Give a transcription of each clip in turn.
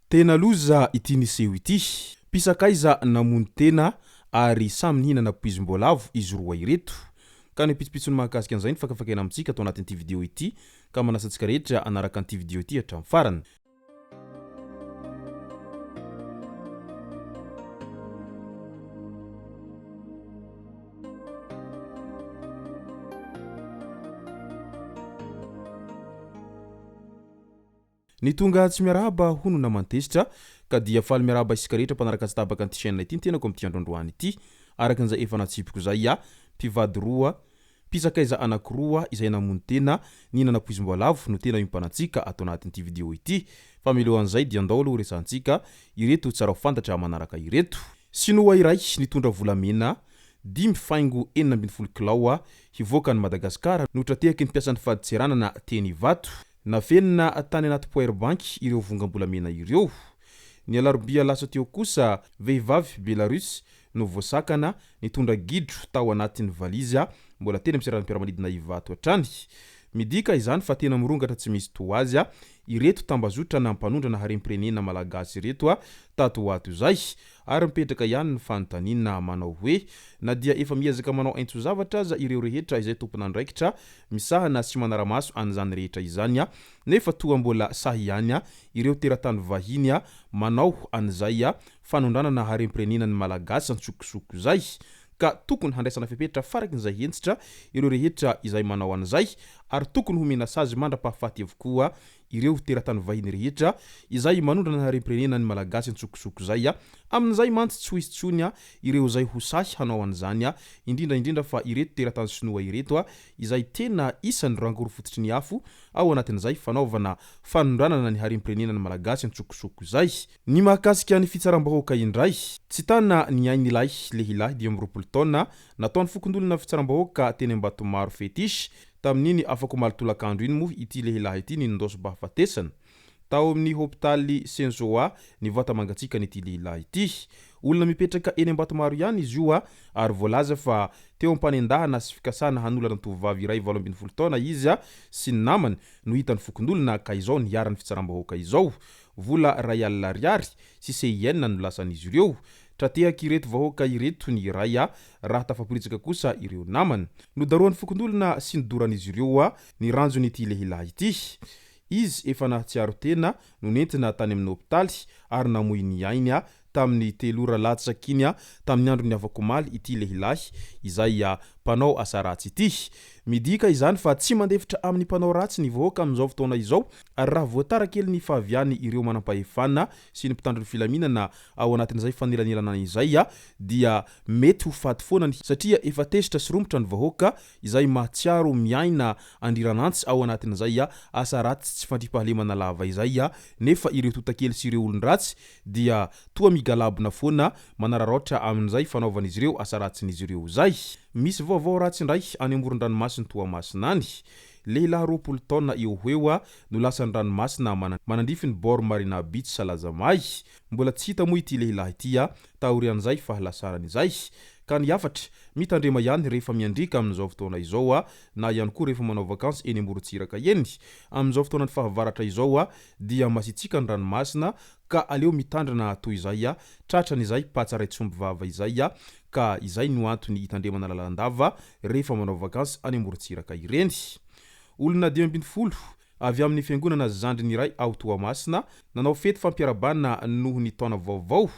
Tena loza ity niseho ity. Mpisakaiza namono tena ary samy nihinana poizim-boalavo izy roa ireto. Ka ny pitsopitsony mahakasika an'izay no fakafakaina amintsika ato anatin'ity video ity ka manasa antsika rehetra hanaraka an'ity video ity hatramin'ny farany. Ny tonga tsy miarahaba hono naman-tezitra ka dia faly miarahaba isika rehetra mpanaraka tsy tapaka an'ity chaîne ity ny tenako amin'ity andro androany ity. Araka an'izay efa natsipiko izay aho, mpivady roa, mpisakaiza anankiroa izay namono tena nihinana poizim-boalavo no tena iompanantsika ato anatin'ity vidéo ity. Fa mialohan'izay dia ndao aloha horesahantsika ireto tsara ho fantatra manaraka ireto. Sinoa iray nitondra volamena dimy faingo 16 kilao hivoaka an'i Madagasikara no tra-tehaky ny mpiasan'ny fadintseranana teny Ivato. Nafenina tany anaty power bank ireo vongam-bolamena ireo. Ny alarobia lasa teo kosa, vehivavy Belarus no voasakana nitondra gidro tao anatin'ny valizy mbola teny amin'ny seranam-piaramanidina Ivato hatrany. Midika izany fa tena mirongatra tsy misy toa azy ireto tambazotrana mpanondrana harem-pirenena malagasy ireto tato ho ato izay. Ary mipetraka ihany ny fanontaniana manao hoe, na dia efa miezaka manao aintso-zavatra aza ireo rehetra izay tompon'andraikitra misahana sy manara-maso an'izany rehetra izany nefa toa mbola sahy ihany ireo teratany vahiny manao an'izay fanondranana harem-pirenena ny Malagasy an-tsokosoko izay ka tokony handraisana fepetra farakin'izay hentitra ireo rehetra izay manao an'izay ary tokony homena sazy mandra-pahafaty avokoa ireo teratany vahiny rehetra izay manondrana ny harem-pirenena ny Malagasy an-tsokosoko izay. Amin'izay mantsy tsy ho hisy intsony ireo izay ho sahy hanao an'izany, indrindra indrindra fa ireto teratany sinoa ireto izay tena isan'ny rangory fototry ny afo ao anatin'izay fanaovana fanondranana ny harem-pirenena ny Malagasy an-tsokosoko izay. Ny mahakasika ny fitsaram-bahoaka indray, tsy tana ny ain'ilay lehilahy 25 taona nataon'ny fokonolona fitsaram-bahoaka teny Ambatomaro Fetiche Tamin'iny afak'omaly tolakandro iny moa ity lehilahy ity nindaosim-pahafatesana. Tao amin'ny hopitaly Senzoa ny vata-mangatsiakan'ity lehilahy ity. Olona mipetraka eny Ambatomaro ihany izy io ary voalaza fa teo am-panendahana sy fikasana hanolana tovovavy iray 18 taona izy sy ny namany no hitan'ny fokonolona ka izao niharan'ny fitsaram-bahoaka izao. Vola 1 alina ariary sy CIN no lasan'izy ireo. Tra-tehak'ireto vahoaka ireto ny iray raha tafaporitsaka kosa ireo namany. Nodarohan'ny fokonolona sy nodoran'izy ireo ny ranjon'ity lehilahy ity. Izy efa nahatsiaro tena no nentina tany amin'ny hopitaly ary namoy ny ainy tamin'ny telo ora latsaka iny tamin'ny andron'ny afakomaly ity lehilahy izay mpanao asa ratsy ity. Midika izany fa tsy mandefitra amin'ny mpanao ratsy ny vahoaka amin'izao fotoana izao ary raha voatara kely ny fahaviany ireo manampahefana sy ny mpitandro ny filaminana ao anatin'izay fanelanelanana izay dia mety ho faty foana ny satria efa tezitra sy romotra ny vahoaka izay mahatsiaro miaina andriranantsy ao anatin'izay asa ratsy tsy fandriampahalemana lava izay nefa ireo totakely sy ireo olon-dratsy dia toa migalabona foana manararaotra amin'izay fanaovan'izy ireo asa ratsin'izy ireo izay. Misy vaovao ratsy indray any amoron-dranomasin'i Toamasina any. Lehilahy 20 taona eo ho eo no lasan'ny ranomasina manandrify ny bord Marina Beach Salazamay. Mbola tsy hita moa ity lehilahy ity taorian'izay fahalasarany izay. Ka ny hafatra, mitandrema ihany rehefa miandriaka amin'izao fotoana izao na ihany koa rehefa manao vakansy eny amorontsiraka eny. Amin'izao fotoanan'ny fahavaratra izao dia masitsiaka ny ranomasina ka aleo mitandrina toy izay tratran'izay patsa ray tsy omby vava izay ka izay no antony hitandremana lalandava rehefa manao vakansy any amorontsiraka ireny. Olona 15 avy amin'ny fiangonana zandriny iray ao Toamasina nanao fety fampiarabana noho ny taona vaovao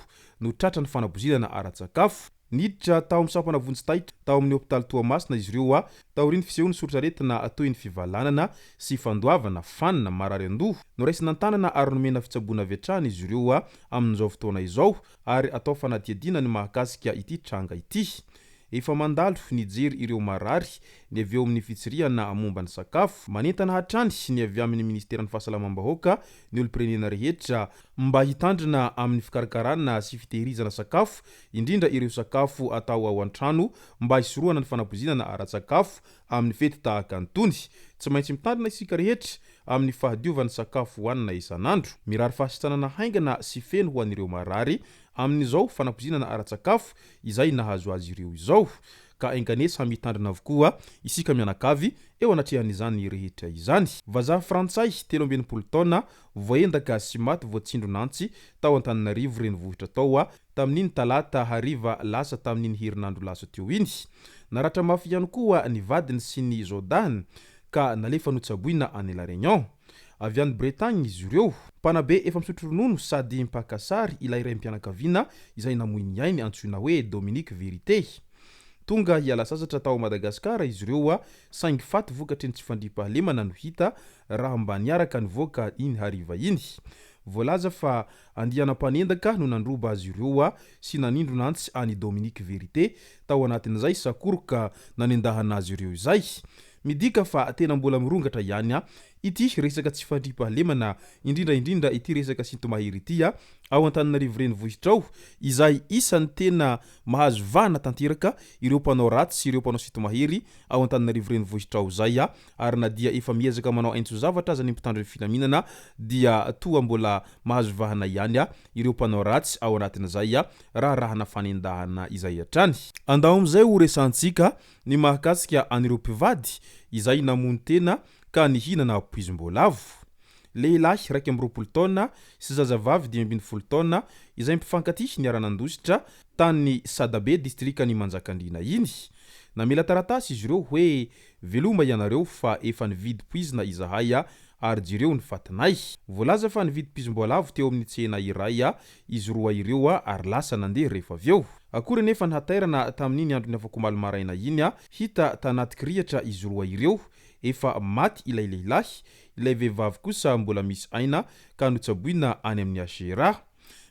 no tratran'ny fanapoizinana ara-tsakafo. Niditra tao amin'ny sampana vonjy taitra tao amin'ny hopitaly Toamasina izy ireo taorian'ny fisehoan'ny soritr'aretina toy ny fivalanana sy fandoavana, fanina, marary an-doha. Noraisina an-tanana ary nomena fitsaboana avy hatrany izy ireo amin'izao fotoana izao ary atao fanadihadiana ny mahakasika ity tranga ity. Efa mandalo nijery ireo marary ny avy eo amin'ny fitsirihana momba ny sakafo. Manentana hatrany ny avy amin'ny minisiteran'ny Fahasalamam-bahoaka ny olom-pirenena rehetra mba hitandrina amin'ny fikarakarana sy fitehirizana sakafo, indrindra ireo sakafo atao ao an-trano mba hisorohana ny fanapoizinana ara-tsakafo amin'ny fety tahaka an'itony. Tsy maintsy mitandrina isika rehetra amin'ny fahadiovan'ny sakafo hohanina isan'andro. Mirary fahasitranana haingana sy feno ho an'ireo marary amin'izao fanapoizinana ara-tsakafo izay nahazo azy ireo izao. ka enganie samy hitandrina avokoa isika mianakavy eo anatrehan'izany rehetra izany. Vazaha frantsay 63 taona voaendaka sy maty voatsindron'antsy tao Antananarivo renivohitra tao tamin'iny talata hariva lasa tamin'iny herinandro lasa teo iny. Naratra mafy ihany koa ny vadiny sy ny zaodahiny ka nalefa notsaboina any La Réunion. Avy any Bretagne izy ireo. Mpanabe efa misotro ronono sady mpaka sary ilay raim-pianakaviana izay namoy ny ainy antsoina hoe Dominique Vérité. Tonga hiala sasatra tao Madagasikara izy ireo saingy faty vokatry ny tsy fandriampahalemana no hita raha mba niaraka nivoaka iny hariva iny. Voalaza fa andiana mpanendaka no nandroba azy ireo sy nanindrona antsy an'i Dominique Vérité tao anatin'izay sakoroka nanendahana azy ireo izay. Midika fa tena mbola mirongatra ihany ity resaka tsy fandriampahalemana, indrindra indrindra ity resaka sinto-mahery ity ao Antananarivo renivohitra ao, izay isan'ny tena mahazo vahana tanteraka ireo mpanao ratsy sy ireo mpanao sinto-mahery ao Antananarivo renivohitra ao izay, ary na dia efa miezaka manao aintso-zavatra aza ny mpitandro ny filaminana dia toa mbola mahazo vahana ihany ireo mpanao ratsy ao anatin'izay raharahana fanendahana izay hatrany. Andao amin'izay ho resahantsika ny mahakasika an'ireo mpivady izay namono tena ka nihinana poizim-boalavo. Lehilahy 21 taona sy zazavavy 15 taona izay mpifankatia niara-nandositra tany Sadabe, distrikan'i Manjakandriana iny. Namela taratasy izy ireo hoe veloma ianareo fa efa nividy poizina izahay ary jereo ny fatinay. Voalaza fa nividy poizim-boalavo teo amin'ny tsena iray izy roa ireo ary lasa nandeha rehefa avy eo. Akory anefa ny hatairana tamin'iny andron'ny afakomaly maraina iny, hita tanaty kirihitra izy roa ireo, efa maty ilay lehilahy, ilay vehivavy kosa mbola misy aina ka notsaboina any amin'ny HRA.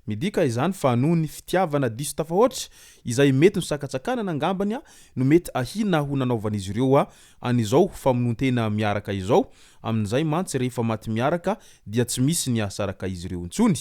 Midika izany fa noho ny fitiavana diso tafahoatra, izay mety nosakantsakanana angambany no mety ahiana ho nanaovan'izy ireo an'izao famonoan-tena miaraka izao, amin'izay mantsy rehefa maty miaraka dia tsy misy ny hahasaraka izy ireo intsony.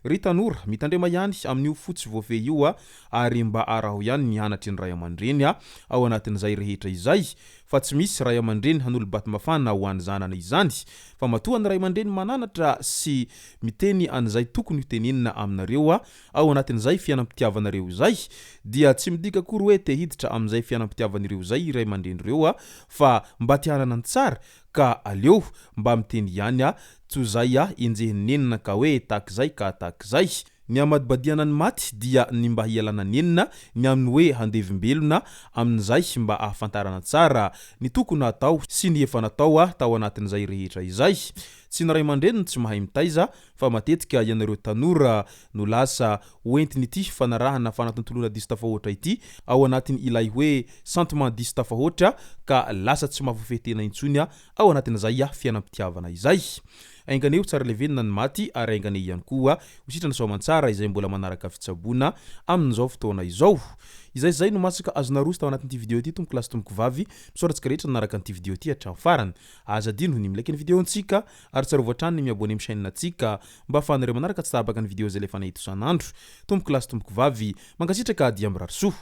Ry tanora, mitandrema ihany amin'io fo tsy voafehy io ary mba araho ihany ny anatry ny ray aman-dreny ao anatin'izay rehetra izay fa tsy misy ray aman-dreny hanolo-bato mafana ho an'ny zanany izany fa matoa ny ray aman-dreny mananatra sy miteny an'izay tokony ho tenenina aminareo ao anatin'izay fiainam-pitiavanareo izay dia tsy midika akory hoe te hiditra amin'izay fiainam-pitiavan'ireo izay ray aman-dreny ireo fa mba te hanana ny tsara ka aleo mba miteny ihany toy izay enjehin'ny nenina ka hoe takizay ka takizay. Ny hamadibadihana ny maty dia ny mba hialana nenina ny amin'ny hoe handevim-belona amin'izay mba ahafantarana tsara ny tokony hatao sy ny efa natao tao anatin'izay rehetra izay. Tsy ny ray aman-dreny no tsy mahay mitaiza fa matetika ianareo tanora no lasa hoentin'ity fanarahana fanatontoloana diso tafahoatra ity ao anatin' ilay hoe sentiment diso tafahoatra ka lasa tsy mahavoafehy tena intsony ao anatin'izay fiainam-pitiavana izay. Aingane ho tsara levenina ny maty ary aingane ihany koa ho sitrana soamantsara izay mbola manaraka fitsaboana amin'izao fotoana izao. Izay izay no masaka azo naroso tao anatin'ity video ity tompoko lahy sy tompoko vavy. Misaotra antsika rehetra nanaraka an'ity video ity hatramin'ny farany. Aza adino ny mi-like ny video-ntsika ary tsarovy hatrany ny mi-abonner amin'ny chaîne-ntsika mba ahafahanareo manaraka tsy tapaka ny video izay alefanay eto isan'andro. Tompoko lahy sy tompoko vavy, mankasitraka dia mirary soa.